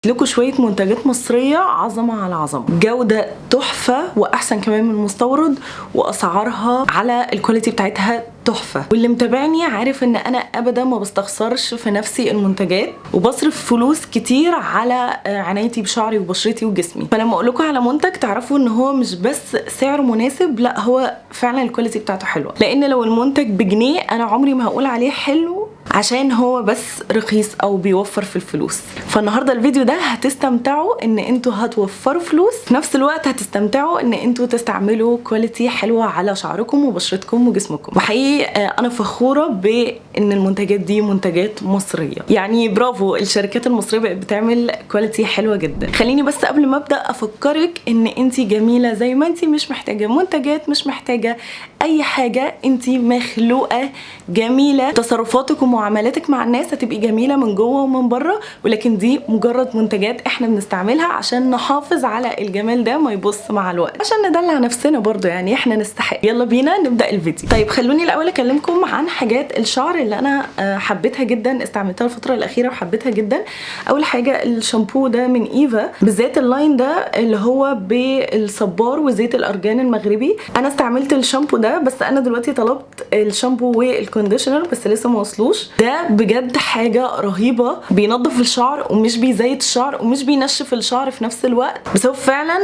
لكم شوية منتجات مصرية عظمه على عظمه، جوده تحفة واحسن كمان من المستورد، واسعارها على ال quality بتاعتها تحفة. واللي متابعني عارف ان انا ابدا ما بستخسرش في نفسي المنتجات، وبصرف فلوس كتير على عنايتي بشعري وبشرتي وجسمي. فلما اقول لكم على منتج تعرفوا ان هو مش بس سعره مناسب، لا هو فعلا ال quality بتاعته حلوة. لان لو المنتج بجنيه انا عمري ما هقول عليه حلو عشان هو بس رخيص او بيوفر في الفلوس. فالنهارده الفيديو ده هتستمتعوا ان انتوا هتوفروا فلوس، في نفس الوقت هتستمتعوا ان انتوا تستعملوا quality حلوة على شعركم وبشرتكم وجسمكم. وحقيقي انا فخورة بان المنتجات دي منتجات مصرية، يعني برافو الشركات المصرية بقت بتعمل quality حلوة جدا. خليني بس قبل ما ابدا افكرك ان انت جميلة زي ما انت، مش محتاجه منتجات، مش محتاجه اي حاجة، انت مخلوقه جميلة. تصرفاتك ومعاملاتك مع الناس هتبقي جميلة من جوه ومن بره، ولكن دي مجرد منتجات احنا بنستعملها عشان نحافظ على الجمال ده ما يبوظ مع الوقت، عشان ندلع نفسنا برضو، يعني احنا نستحق. يلا بينا نبدا الفيديو. طيب خلوني الاول اكلمكم عن حاجات الشعر اللي انا حبيتها جدا، استعملتها الفترة الاخيرة وحبيتها جدا. اول حاجة الشامبو ده من ايفا، بالذات ال line ده اللي هو بالصبار وزيت الارجان المغربي. انا استعملت الشامبو ده، بس انا دلوقتي طلبت الشامبو وال conditioner بس لسه ما وصلوش. ده بجد حاجة رهيبة، بينظف الشعر ومش بيزيت الشعر ومش بينشف الشعر في نفس الوقت. بس هو فعلا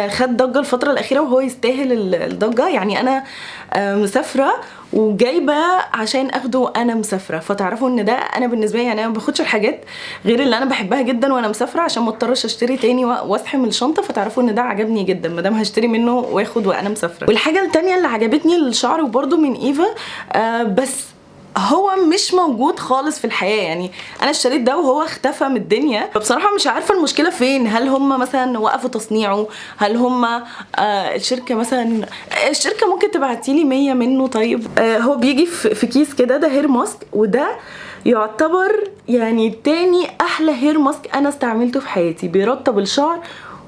خد ضجه الفترة الاخيرة وهو يستاهل الضجة. يعني انا مسافرة وجايبه عشان اخده انا مسافرة، فتعرفوا ان ده انا بالنسبة لي يعني انا ما باخدش الحاجات غير اللي انا بحبها جدا وانا مسافرة عشان ما اضطرش اشتري تاني وازحم الشنطة. فتعرفوا ان ده عجبني جدا ما دام هشتري منه واخد وانا مسافرة. والحاجة التانية اللي عجبتني للشعر وبرده من ايفا، بس هو مش موجود خالص في الحياة، يعني انا اشتريت ده وهو اختفى من الدنيا. فبصراحة مش عارفة المشكلة فين، هل هم مثلا وقفوا تصنيعه، هل هم الشركة مثلا، الشركة ممكن تبعتيلي 100 منه. طيب هو بيجي في كيس كده، ده hair mask، وده يعتبر يعني تاني احلى hair mask انا استعملته في حياتي. بيرطب الشعر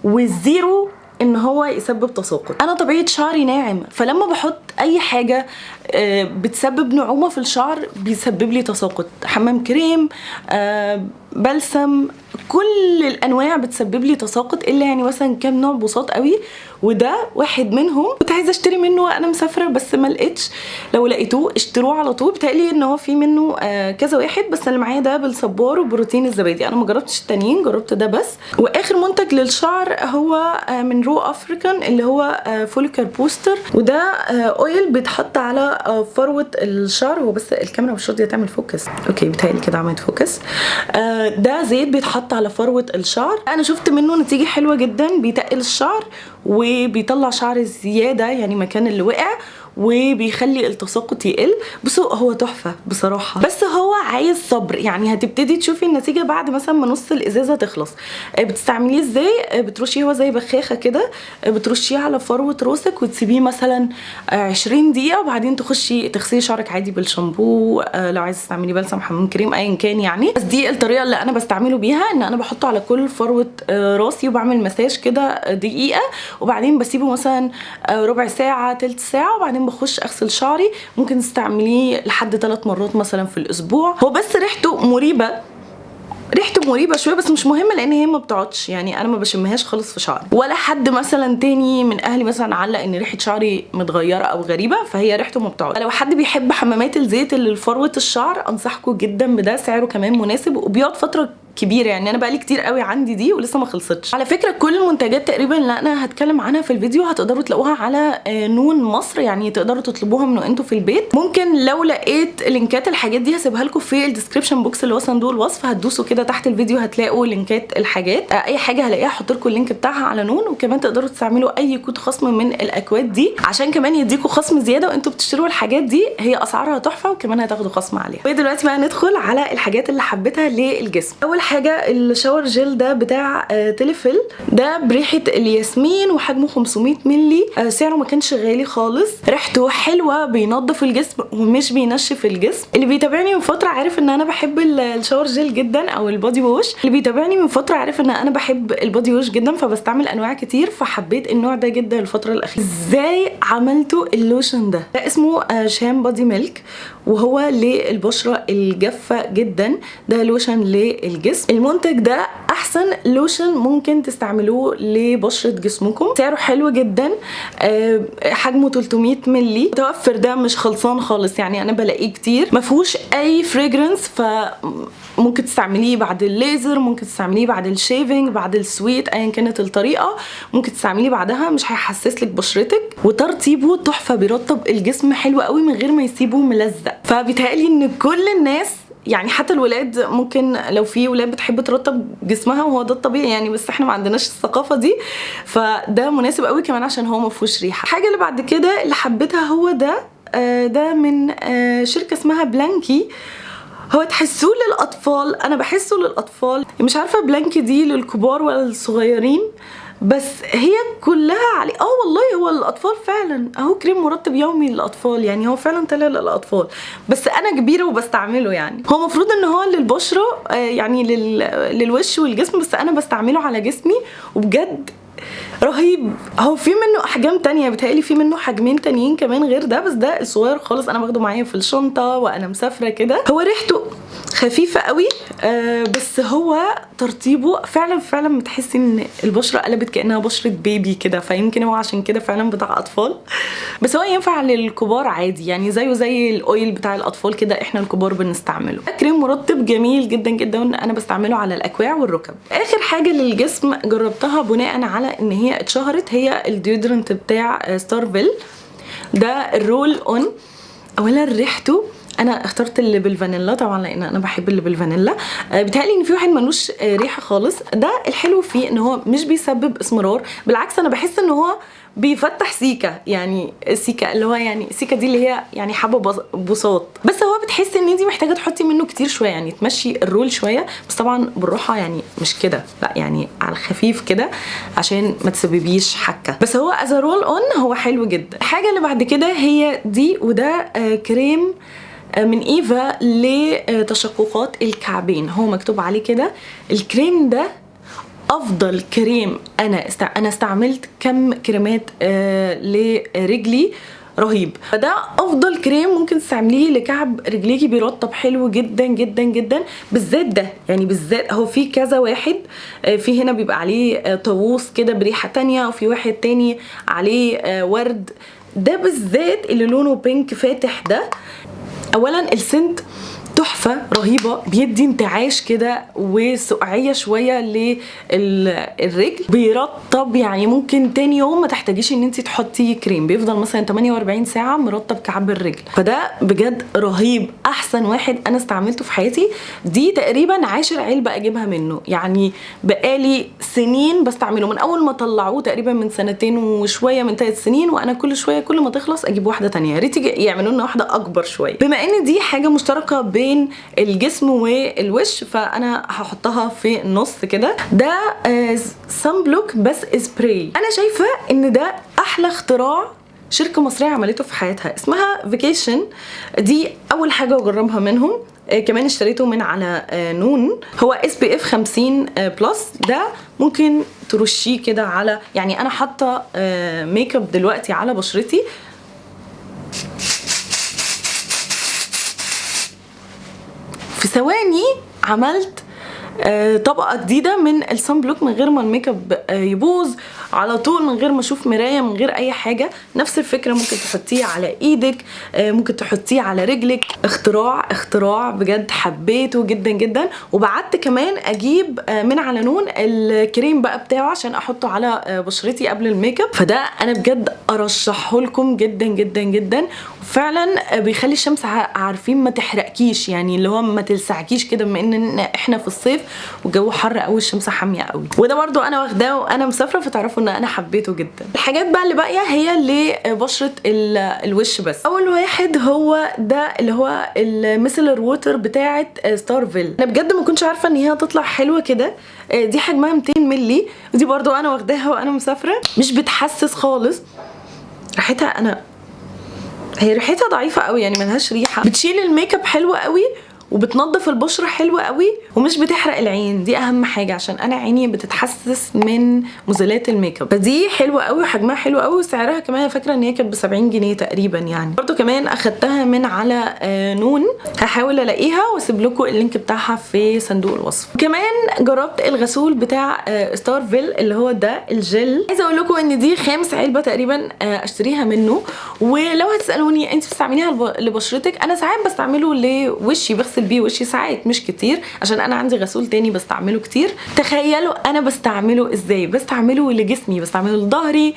وال zero ان هو يسبب تساقط. انا طبيعة شعري ناعم، فلما بحط اي حاجة بتسبب نعومة في الشعر بيسبب لي تساقط. حمام كريم، بلسم، كل الانواع بتسبب لي تساقط، الا يعني مثلا كام نوع بساط قوي، وده واحد منهم. كنت عايزه اشتري منه وانا مسافرة بس ما لقيتش. لو لقيتوه اشتروه على طول. بتقلي ان هو في منه كذا واحد، بس اللي معايا ده بالصبار وبروتين الزبادي. انا ما جربتش التانيين، جربت ده بس. واخر منتج للشعر هو من Raw African اللي هو follicle booster، وده oil بيتحط على فروه الشعر. هو بس الكاميرا مش راضية تعمل focus. okay بتهيألي كده عملت focus. ده زيت بيتحط على فروه الشعر. انا شفت منه نتيجة حلوة جدا، بيتقل الشعر وبيطلع شعر زيادة يعني مكان اللي وقع، وبيخلي التساقط يقل. بصوا هو تحفة بصراحة، بس هو عايز صبر، يعني هتبتدي تشوفي النتيجة بعد مثلا ما نص الازازه تخلص. بتستعمليه ازاي؟ بترشيه هو زي بخاخه كده، بترشيه على فروه راسك وتسيبيه مثلا 20 دقيقة، وبعدين تخشي تغسلي شعرك عادي بالشامبو. لو عايزه تستعملي بلسم، حمام كريم، ايا كان يعني. بس دي الطريقة اللي انا بستعمله بيها، ان انا بحطه على كل فروه راسي وبعمل مساج كده دقيقة، وبعدين بسيبه مثلا ربع ساعة تلت ساعة، وبعدين بخش اغسل شعري. ممكن تستعمليه لحد 3 مرات مثلا في الاسبوع. هو بس ريحته مريبه، ريحته مريبه شوية، بس مش مهم لان هي ما بتقعدش، يعني انا ما بشمهاش خالص في شعري، ولا حد مثلا تاني من اهلي مثلا علق ان ريحه شعري متغيرة او غريبة، فهي ريحته ما بتقعدش. لو حد بيحب حمامات الزيت اللي لفروه الشعر انصحكم جدا بده، سعره كمان مناسب وبيقعد فترة كبيرة. يعني انا بقالي كتير قوي عندي دي ولسه ما خلصتش. على فكرة كل المنتجات تقريبا اللي انا هتكلم عنها في الفيديو هتقدروا تلاقوها على نون مصر، يعني تقدروا تطلبوها من وانتوا في البيت. ممكن لو لقيت لينكات الحاجات دي هسيبها لكم في ال description box اللي هو صندوق الوصف، هتدوسوا كده تحت الفيديو هتلاقوا لينكات الحاجات. اي حاجة هلاقيها هحط لكم ال link بتاعها على نون. وكمان تقدروا تستعملوا اي كود خصم من الاكواد دي عشان كمان يديكوا خصم زيادة وانتوا بتشتروا الحاجات دي. هي اسعارها تحفة وكمان هتاخدوا خصم عليها. ودلوقتي بقى ندخل على الحاجات اللي حبيتها للجسم. اول حاجة ال shower gel ده بتاع تليفل، ده بريحه الياسمين وحجمه 500 مللي، سعره ما كانش غالي خالص، ريحته حلوة، بينظف الجسم ومش بينشف الجسم. اللي بيتابعني من فترة عارف ان انا بحب ال shower gel جدا او ال body wash. اللي بيتابعني من فترة عارف ان انا بحب ال body wash جدا، فبستعمل انواع كتير، فحبيت النوع ده جدا الفترة الاخيرة. ازاي عملتوا اللوشن ده؟ ده اسمه شام body milk، وهو للبشرة الجافة جدا. ده لوشن للجسم. المنتج ده احسن لوشن ممكن تستعملوه لبشرة جسمكم. سعره حلو جدا، حجمه 300 ملي، متوفر، ده مش خلصان خالص، يعني انا بلاقيه كتير. ما فيهوش اي fragrance، فممكن تستعمليه بعد الليزر، ممكن تستعمليه بعد ال shaving، بعد ال sweet، ايا كانت الطريقة ممكن تستعمليه بعدها، مش هيحسس لك بشرتك. وترطيبه تحفة، بيرطب الجسم حلو قوي من غير ما يسيبه ملزق. فبيتهيألي ان كل الناس، يعني حتى الولاد، ممكن لو في ولاد بتحب ترطب جسمها وهو ده الطبيعي يعني، بس احنا ما عندناش الثقافة دي، فده مناسب قوي كمان عشان هو ما فيهوش ريحه. الحاجة اللي بعد كده اللي حبيتها هو ده، ده من شركة اسمها بلانكي. هو تحسوه للاطفال، انا بحسه للاطفال، مش عارفه بلانكي دي للكبار ولا للصغيرين، بس هي كلها عليه. والله هو للاطفال فعلا، اهو كريم مرطب يومي للاطفال، يعني هو فعلا طلع للاطفال، بس انا كبيرة وبستعمله. يعني هو المفروض ان هو للبشره، يعني للوش والجسم، بس انا بستعمله على جسمي وبجد رهيب. هو في منه احجام تانية، بيتهيألي في منه حجمين تانيين كمان غير ده، بس ده الصغير خالص، انا باخده معايا في الشنطة وانا مسافرة كده. هو ريحته خفيفة قوي، بس هو ترطيبه فعلا فعلا بتحسي ان البشرة قلبت كانها بشره baby كده، فيمكن هو عشان كده فعلا بتاع اطفال، بس هو ينفع للكبار عادي، يعني زيه زي ال oil بتاع الاطفال كده احنا الكبار بنستعمله. كريم مرطب جميل جدا جدا، انا بستعمله على الاكواع والركب. اخر حاجة للجسم جربتها بناء على ان هي اتشهرت، هي ال deodorant بتاع ستارفيل، ده ال roll on. اولا ريحته، انا اخترت اللي بالفانيلا طبعا لان انا بحب اللي بالفانيلا، بيتهيألي ان في واحد ملوش ريحه خالص. ده الحلو فيه ان هو مش بيسبب اسمرار، بالعكس انا بحس ان هو بيفتح سيكه، يعني سيكه اللي هو يعني سيكه دي اللي هي يعني حبه بساط، بس هو بتحسي ان انت محتاجه تحطي منه كتير شوية، يعني تمشي ال roll شوية، بس طبعا بالراحة، يعني مش كده، لا يعني على الخفيف كده عشان ما تسببيش حكه، بس هو as roll on هو حلو جدا. الحاجة اللي بعد كده هي دي، وده كريم من ايفا لتشققات الكعبين، هو مكتوب عليه كده. الكريم ده افضل كريم انا استعملت كم كريمات لرجلي رهيب، فده افضل كريم ممكن تستعمليه لكعب رجليكي، بيرطب حلو جدا جدا جدا، بالذات ده يعني، بالذات هو في كذا واحد، في هنا بيبقى عليه طاووس كده بريحه تانية، وفي واحد تاني عليه ورد، ده بالذات اللي لونه pink فاتح ده. اولا ال scent تحفة رهيبة، بيدي انتعاش كده وسقعية شوية للرجل، بيرطب، يعني ممكن تاني يوم ما تحتاجيش ان انت تحطي كريم، بيفضل مثلا 48 ساعة مرطب كعب الرجل، فده بجد رهيب، احسن واحد انا استعملته في حياتي. دي تقريبا 10 علبة اجيبها منه، يعني بقالي سنين بستعمله من اول ما طلعوه تقريبا من سنتين وشوية، من 3 سنين، وانا كل شوية كل ما تخلص اجيب واحدة تانية، يا ريت يعملوا لنا واحدة اكبر شوية. بما ان دي حاجة مشتركة بين الجسم والوش، فانا هحطها في النص كده. ده sun block بس سبراي. انا شايفه ان ده احلى اختراع شركة مصرية عملته في حياتها، اسمها فيكيشن. دي اول حاجة اجربها منهم، كمان اشتريته من على نون. هو SPF 50 plus، ده ممكن ترشيه كده على، يعني انا حاطه ميك اب دلوقتي على بشرتي، في ثواني عملت طبقه جديدة من ال sun block من غير ما الميك اب يبوظ، على طول من غير ما اشوف مراية، من غير اي حاجة. نفس الفكرة ممكن تحطيه على ايدك، ممكن تحطيه على رجلك. اختراع اختراع بجد، حبيته جدا جدا. وبعت كمان اجيب من على نون الكريم بقى بتاعه عشان احطه على بشرتي قبل الميك اب، فده انا بجد ارشحه لكم جدا جدا جدا. وفعلا بيخلي الشمس عارفين ما تحرقكيش، يعني اللي هو ما تلسعكيش كده، بما ان احنا في الصيف والجو حر قوي الشمس حامية قوي. وده برضو انا واخداه وانا مسافرة، فتعرفوا ان انا حبيته جدا. الحاجات بقى اللي باقية هي لبشره الوش بس. اول واحد هو ده اللي هو ال micellar water بتاعه ستارفيل. انا بجد ما كنتش عارفه ان هي هتطلع حلوة كده. دي حجمها 200 مللي، ودي برضو انا واخداها وانا مسافرة، مش بتحسس خالص. ريحتها انا هي ريحتها ضعيفة قوي، يعني ملهاش ريحه، بتشيل الميك اب حلوة قوي، وبتنظف البشرة حلوة قوي، ومش بتحرق العين، دي اهم حاجة عشان انا عيني بتتحسس من مزيلات الميك اب. فدي حلوة قوي وحجمها حلو قوي، وسعرها كمان فاكره ان هي كانت ب 70 جنيه تقريبا يعني. برضو كمان اخدتها من على نون، هحاول الاقيها واسيب لكم ال link بتاعها في صندوق الوصف. كمان جربت الغسول بتاع ستارفيل اللي هو ده الجل. عايزه اقول لكم ان دي خامس علبة تقريبا اشتريها منه. ولو هتسالوني انت بتستعمليها لبشرتك، انا ساعات بستعمله لوشي، بغسل بيه وشي ساعات مش كتير عشان انا عندي غسول تاني بستعمله كتير. تخيلوا انا بستعمله ازاي؟ بستعمله لجسمي، بستعمله لظهري،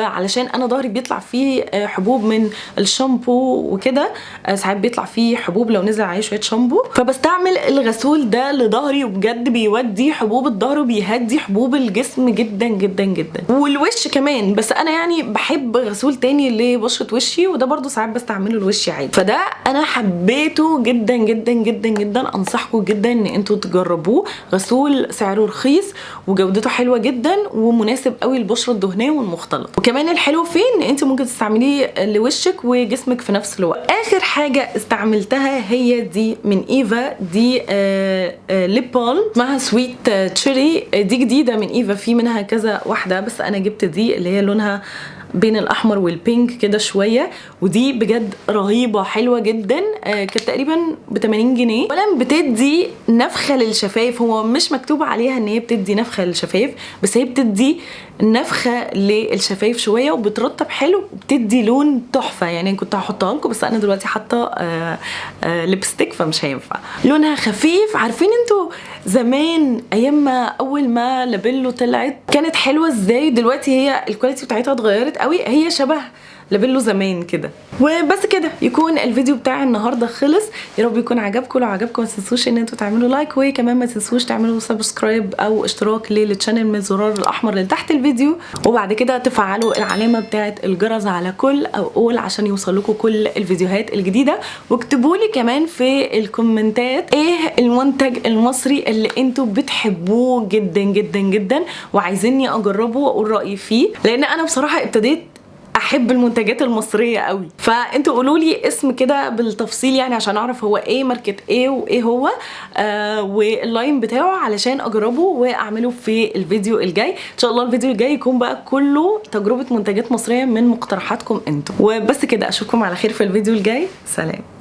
علشان انا ظهري بيطلع فيه حبوب من الشامبو وكده، ساعات بيطلع فيه حبوب لو نزل عليه شوية شامبو، فبستعمل الغسول ده لظهري، وبجد بيودي حبوب الظهر وبيهدي حبوب الجسم جدا جدا جدا، والوش كمان. بس انا يعني بحب غسول تاني لبشره وشي، وده برضو ساعات بستعمله لوشي عادي. فده انا حبيته جدا جدا جدا جدا، انصحكم جدا ان انتوا تجربوه. غسول سعره رخيص وجودته حلوة جدا ومناسب قوي للبشره الدهنية والمختلطه. وكمان الحلو فيه ان انت ممكن تستعمليه لوشك وجسمك في نفس الوقت. اخر حاجة استعملتها هي دي من ايفا، دي lip balm اسمها sweet cherry، دي جديدة من ايفا، في منها كذا واحدة بس انا جبت دي اللي هي لونها بين الاحمر وال pink كده شوية، ودي بجد رهيبة حلوة جدا. كانت تقريبا ب 80 جنيه. اولا بتدي نفخه للشفايف، هو مش مكتوب عليها ان هي بتدي نفخه للشفايف، بس هي بتدي نفخه للشفايف شوية وبترطب حلو وبتدي لون تحفة. يعني كنت هحطها لكم بس انا دلوقتي حاطه lipstick فمش هينفع. لونها خفيف. عارفين انتوا زمان ايام ما اول ما لابيلو طلعت كانت حلوة ازاي؟ دلوقتي هي ال quality بتاعتها اتغيرت قوي، هي شبه لابيلو زمان كده. وبس كده يكون الفيديو بتاع النهارده خلص، يا رب يكون عجبكم. لو عجبكم ما تنسوش ان انتوا تعملوا like، وكمان ما تنسوش تعملوا subscribe او اشتراك لل channel من الزرار الاحمر اللي تحت الفيديو، وبعد كده تفعلوا العلامة بتاعه الجرس على كل او all عشان يوصل لكم كل الفيديوهات الجديدة. واكتبوا لي كمان في الكومنتات ايه المنتج المصري اللي انتوا بتحبوه جدا جدا جدا وعايزيني اجربه واقول رايي فيه، لان انا بصراحة ابتديت احب المنتجات المصرية قوي. فانتوا قولوا لي اسم كده بالتفصيل يعني عشان اعرف هو ايه، ماركة ايه وايه هو وال line بتاعه علشان اجربه واعمله في الفيديو الجاي ان شاء الله. الفيديو الجاي يكون بقى كله تجربه منتجات مصرية من مقترحاتكم انتوا. وبس كده، اشوفكم على خير في الفيديو الجاي. سلام.